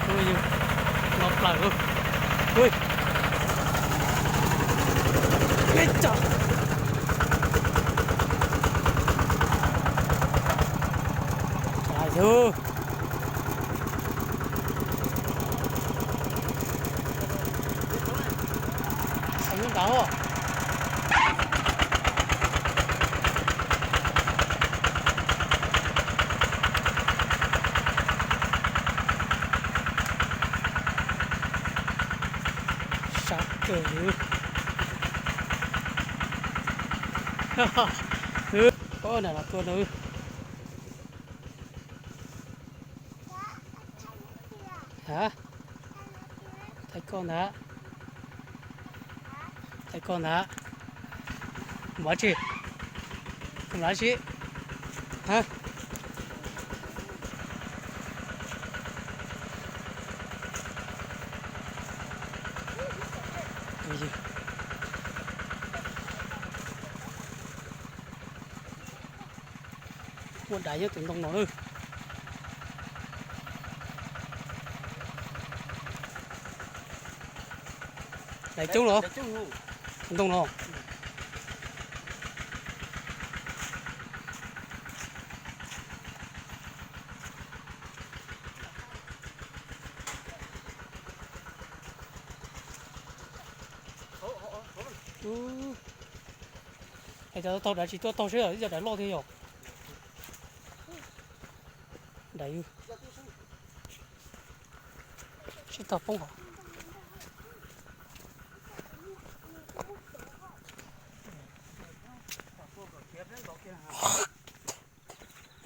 Ua yus no plaws. Ui, yus xav ntawd. Sab kawg. Ntawm no tuaj no. Ha, thaiv koj ntag. Thaiv koj ntag. Mus dab tsi? Mus dab tsi? Ha. Muaj daiv nyob tus ntoo no lawm. Daiv coob los? Tus ntoo no. Es cov taug daiv tsis tuaj taug seb ib co daiv loj thiab yom. Daiv sib tog poob hov.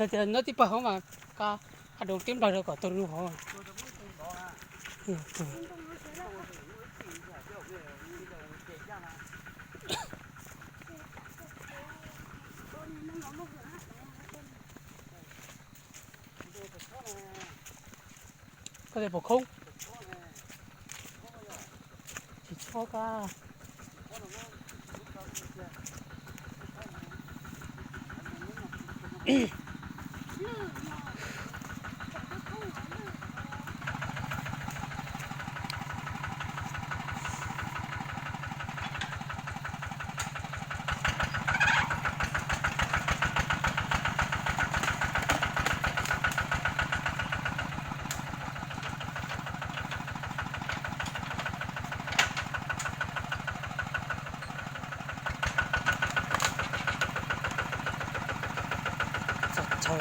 Tias nyob tib pawg hov mas qa, qa doos tib nplawg rau kom tuag rau hov. Koj tias pom khoob. Tsis txhob kab. Txog chaw.